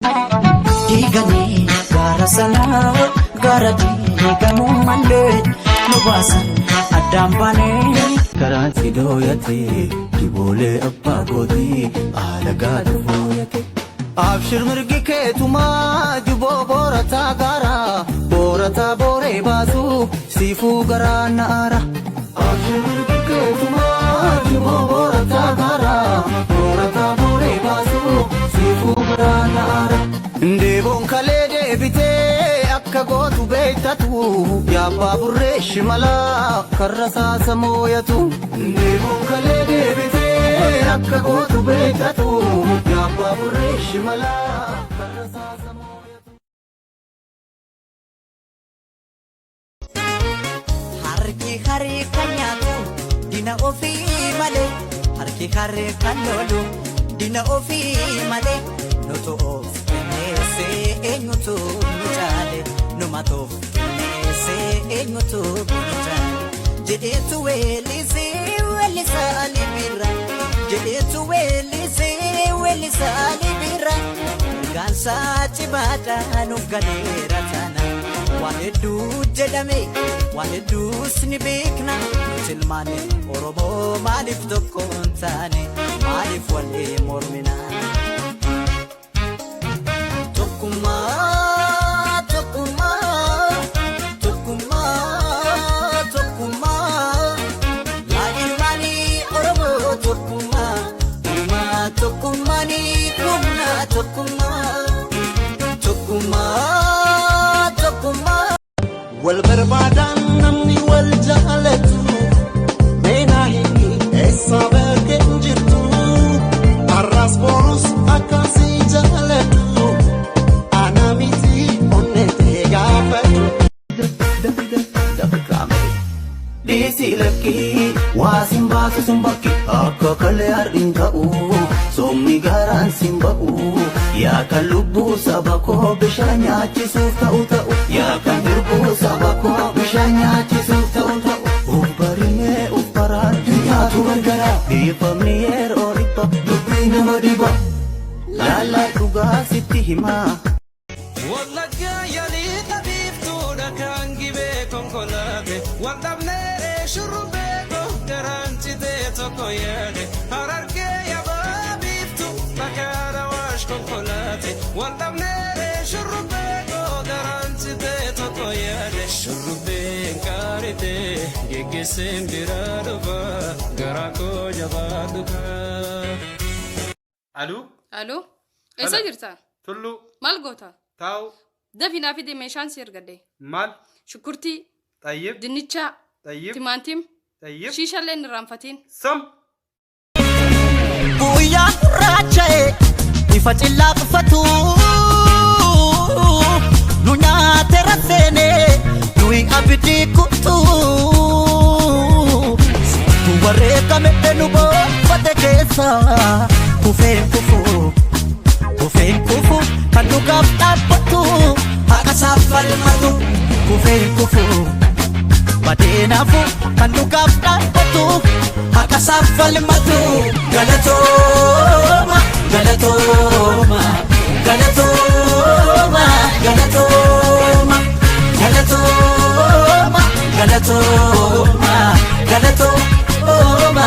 Diiganii gaara sanaa gaara diigamuu malee nu baasan addaan baanee. Karaan si dooyate diboolee abbaa gootii haala gaara fooyate. Abshir mirgi keetumaa jiboo boorataa gaara boorataa booree baasu siifuu garaa na'aara. Abshir mirgi keetumaa jiboo boorataa gaara boorataa booree baasu siifuu garaa na'aara. Deeboon kalee deebitee akka gootu beektatu yaabbaa burree shimalaa karra saasa mooyatu. Deeboon kalee deebitee akka gootu beektatu yaabbaa burree shimalaa karra saasa mooyatu. Harki haree kan nyaatu dina ofii malee, harki haree kan lolu dina ofii malee, nutu of qinneessee eenyutu nu caale, numatu of qinneessee eenyutu nu caale, jedheetu weellisee weellisaa libira, jedheetu weellisee weellisaa libira, ergaansaa cimaadhaa nuuf galeera taana. Waan hedduu jedhame, waan hedduus ni beekna, nuti ilmaan Oromoo maaliif tokko hin taane, maaliif walii mormina? Tokkummaa, tokkummaa, tokkummaa, tokkummaa, yaa ilmaanii Oromoo, tokkummaa, uumaa tokkummaanii humna, tokkummaa, tokkummaa, tokkummaa. Wal barbaadaan namni wal jaalatu meenaa himi, eessa bakkeen jirtu? Har'as borus akkasii jaalatu ana miti, onnetee gaafatu. Dhiisii lakkii waa sin baasu sun bakki akka kalee har'iin ka'u, soomni garaan sin ba'u, yaa kan lubbuu saba koo bishaan nyaachisuuf ta'u ta'u, yaa kan lubbuu saba koo bishaan nyaachisuuf ta'u ta'u. Uf barimee uf baraan nyaatu gargara, dhiifamni yeroo dhibba dubbii nama dhiba, laallaa dhugaa sitti himaa. Wallaggaa yaalii xabiiftuudha kan gibee konkolaate, wal dhabneeree shurrubbee koo garaan citee tokko yaade. Harargee yabaa biiftu bakka dawaash konkolaate, wal dhabneeree shurrubbee koo garaan citee tokko yaade. Shurrubbeen qaaritee geggeesseen biraa dhufa, garaa koo jabaa dhugaa. Aluu. Aloo, eessa jirta? Tulluu. Maal goota? Taa'u. Dafii naa fide, meeshaan si ergadhe. Maal? Shunkurtii, Xayyib. dinnicha, Xayyib. timaatim, Xayyib. shiishallee hin irraanfatiin. Sam. Guyyaa gurraacha'e ifa cillaaqfatu nu nyaate raseene nuyi abidii kuttu tu wareegame nu boonfate keessa kufeen kufu, kufeen kufu, kan dhugaaf dhaabbatu haqa isaaf falmatu, kufeen kufu, badeenaafu, kan dhugaaf dhaabbatu haqa isaaf falmatu. Galatooma, galatooma, galatooma, galatooma, galatooma, galatooma, galatooma.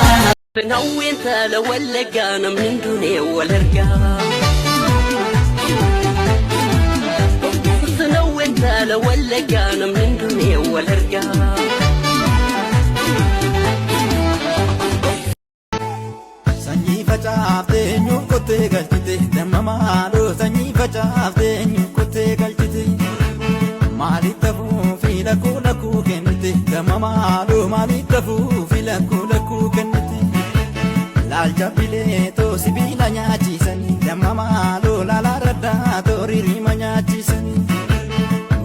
Hawween taala Wallaggaa namni hin duune wal argaa. Hawween taala Wallaggaa namni hin duune wal argaa. Sanyii facaaftee eenyuun qottee galchite damma maaloo? Sanyii facaaftee eenyuun qottee galchite? Maaliif tafuu fi lakkuu lakkuu kennite damma maaloo? Maaliif tafuu fi lakkuu lakkuu kennite? Laalcha bileetoo sibiila nyaachisanii damma maaloo, laalaa raddaa tooriirima nyaachisanii,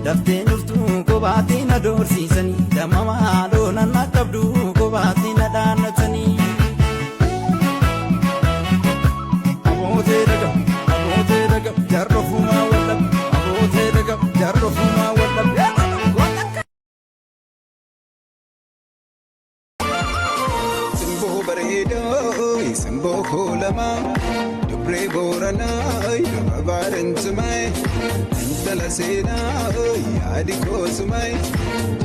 daftee dhuftuu kophaatti na doorsiisanii damma maaloo, nanna qabdu kophaatti na dhaannatanii. Abootee daga, abootee daga, jarrofumaa wallab, abootee daga, jarrofumaa wallab. Simboo bareedaa, simboo koolamaa, dubree Booranaa, durba bareedaa. Bareentumay intala seenaa yaadi koosumay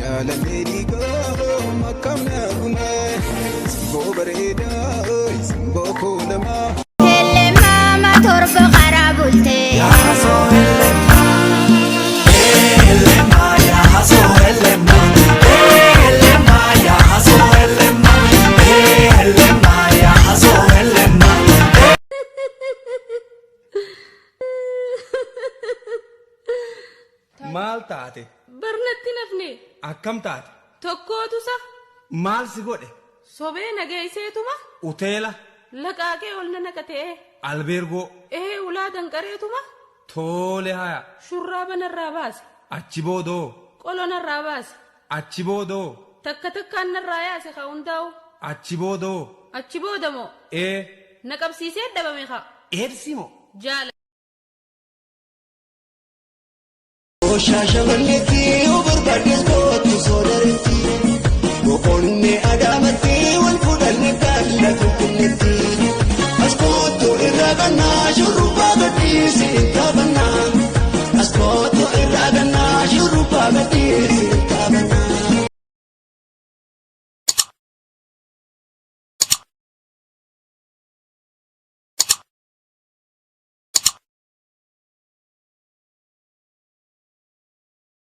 jaalallee dhiigoo makkamna gumay simboo bareedaa simboo kuulamaa. Mama torba karaa bultee. Maal taate? Barnatti nafne. Akkam taate? Tokkootu sa. Maal si godhe? Sobee nageesseetuma. Uteela. Laqaaqee ol na naqatee. Albeergoo. Ee ulaa danqareetuma. Toole haya. Shurraaba narraa baase. Achi boodoo. Qolo narraa baase. Achi boodoo. Takka takkaan narraa yaase ka hundaa'u. Achi boodoo. Achi boodamoo. Ee. Na qabsiisee dhabame ka. Eebsi moo? Jaala. Shaashamanneetti yoo barbaaddes kootu soodaretti boqonnee adaamatti wal fudhanne gaalla finfinneetti as kootu irraa kannaa shurrubbaa gadhiisi.